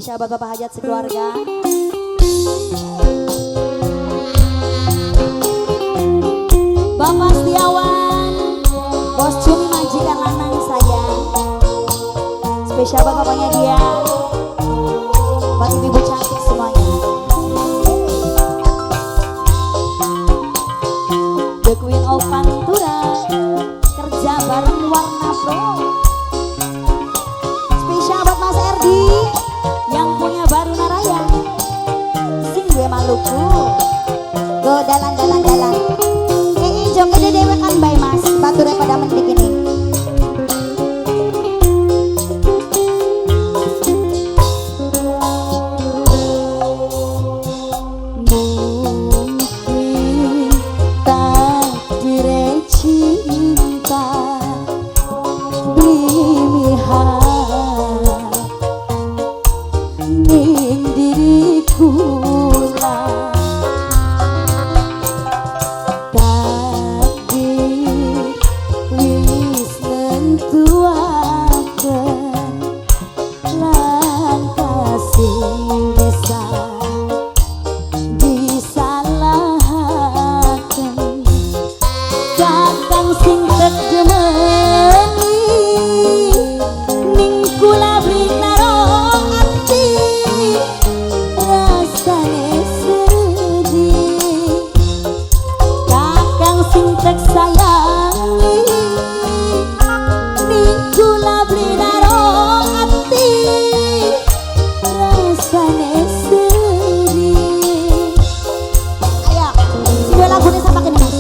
Spesial buat Bapak Hajat sekeluarga. Bapak Setiawan, Bos Cumi majikan lanang sayang. Spesial buat bapaknya dia, buat ibu cantik semuanya. The Queen of Pantura, kerja bareng Warna Pro. Spesial buat Mas Erdi yang punya Baruna Raya, sing gue Maluku. Go dalan dalan dalan. Joget dewe kan bae Mas, bature pada mendik ini. Mungkin takdir cinta beli ning diriku lah. Kakang sing tek demeni ning kula bli naro ati, rasane sedih. Kakang sing tek sayangi ning kula bli naro ati, rasane sedih. Ayo, sing duwe lagune sapa kene Mas?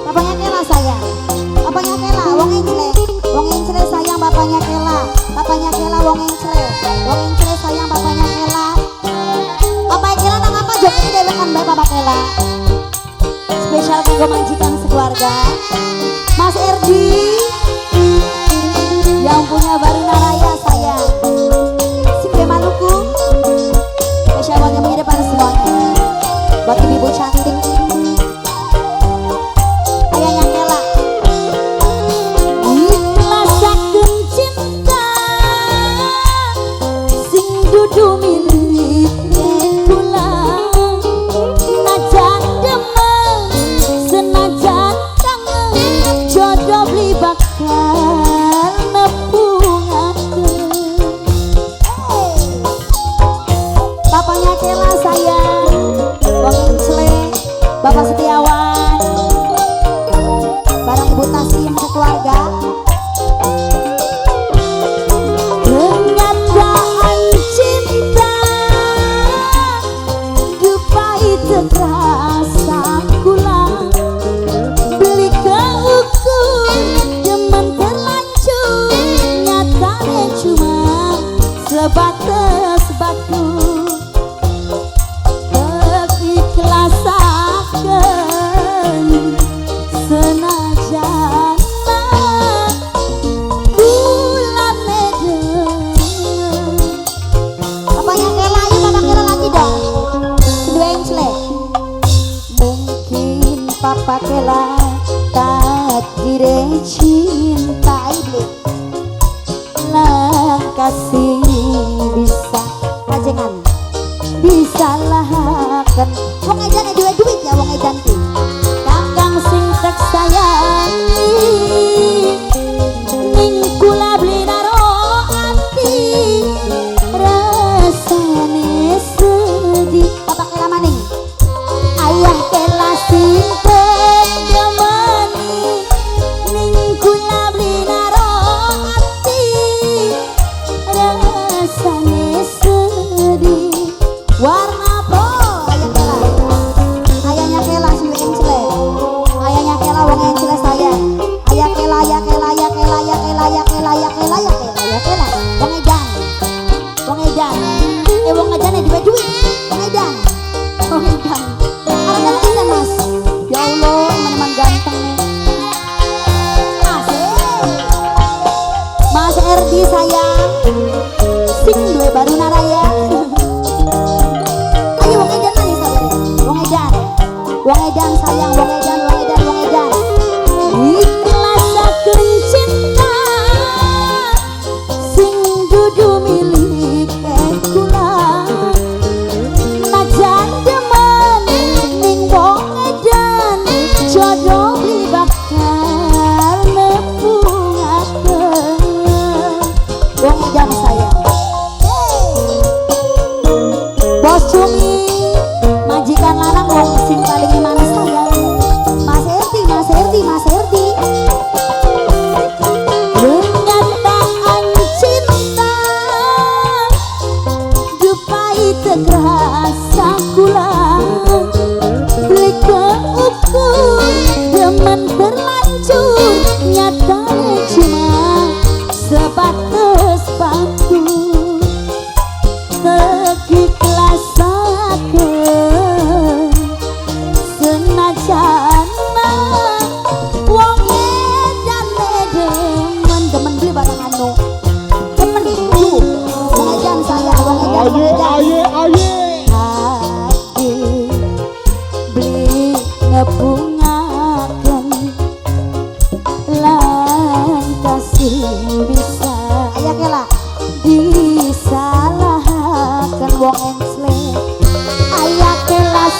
Bapaknya Kela sayang, bapaknya Kela, wong encle, wong encle sayang bapaknya Kela, bapaknya Kela wong encle, wong encle sayang bapaknya Kela. Bapaknya Kela nang apa joget dhewe kan bae Bapak Kela. Spesial kanggo majikan sekeluarga, Mas Erdi yang punya Baruna Raya sayang, sing de Maluku. Spesial buat yang depan semuanya, buat ibu cantik. Dudu milik kula, najan demen senajan kangen, jodoh beli bakal nepungaken. Papanya Kela sayang, wong encle, Bapak Setiawan, bareng Ibu Tasim sekeluarga. Kenyataan cinta dupai terasa kula, beli keukur demen terlanjur, nyatane cuma sebatas baku. Keikhlasaken senajan kulane. Bapaknya Kela, ayo Bapak Kela lagi dong. Kedua encle. Mungkin Papa Kela takdir cinta Ayo beli. Lan kasih bisa Kajengan. disalahaken. Wong edan duwe duit ya wong edan ki. Kakang sing tek sayangi ning kula beli naro ati, rasane sedih. Bapak Kela maning. Ayah Kela sing tek demeni ning kula beli naro ati, rasane sedih. Warna Pro, ayah Kela. Ayahnya Kela sing encle. Ayahnya Kela wong encle sayang. Ayah Kela, ayah Kela, ayah Kela, ayah Kela, ayah Kela, ayah Kela, ayah Kela, ayah Kela. Wong edan. Wong edan. Wong edan duwe duit. Wong edan. Wong edan. Arep wong edan Mas. Ya Allah, teman-teman ganteng nih. Asik. Mas Erdi sayang, sing duwe Baruna Raya. Ayo wong edan maning sabere. Wong edan. Wong edan sayang, wong edan, wong edan, wong edan. Ikhlasaken cinta sing dudu milik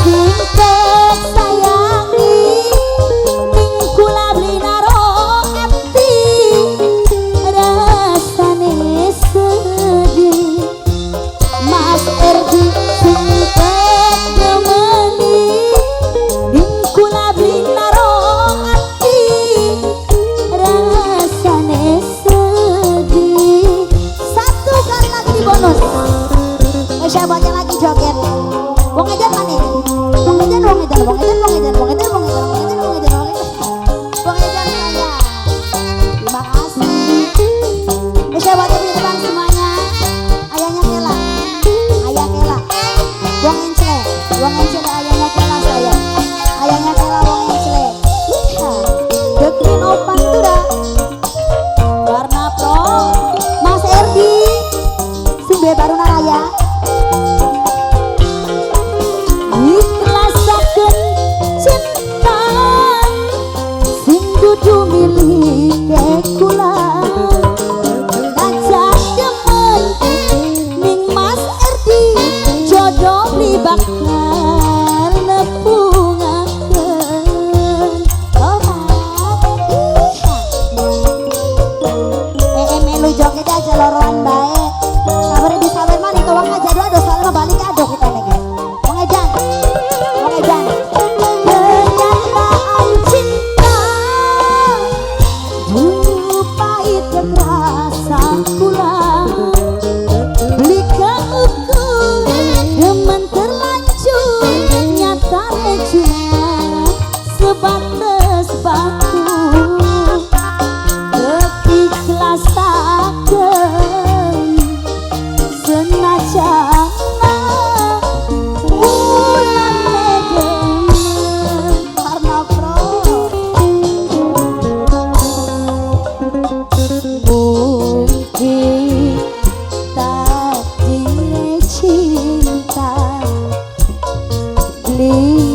Sing tek sayangi ning kula beli naro ati, rasane sedih. Mas Erdi sing tek demeni ning kula beli naro ati, rasane sedih. Satu kali lagi di bonus. Siapa yang lagi joget? Wong edan mana? Wong edan, wong edan, wong edan, wong edan, wong edan, wong edan, wong edan, wong edan, wong edan. Wong edan saya. Terima kasih. Siapa yang punya teman semuanya? Ayahnya Kela, ayah Kela. Wong Encle, wong Encle ayahnya Kela saya. Ayahnya Kela wong Encle. Iya. The Queen of Pantura. Warna Pro. Mas Erdi, sing duwe Baruna Raya. Ikhlasaken cinta sing dudu milike kula, najan demen ning Mas Erdi, jodoh beli bakal nepungaken. Tomat. Iya. Eh, melu joget aja loroan bae. Sabar di sabar mah ditowang aja aduh soalnya mah balik aduh kita nih. Wong edan. Wong edan. Kenyataan cinta dulu pahit rasa kula, beli keukur demen terlanjur, nyata cuma sebatas batu. Keikhlasaken senajan bulan demen. Warna Pro. Mungkin takdir cinta beli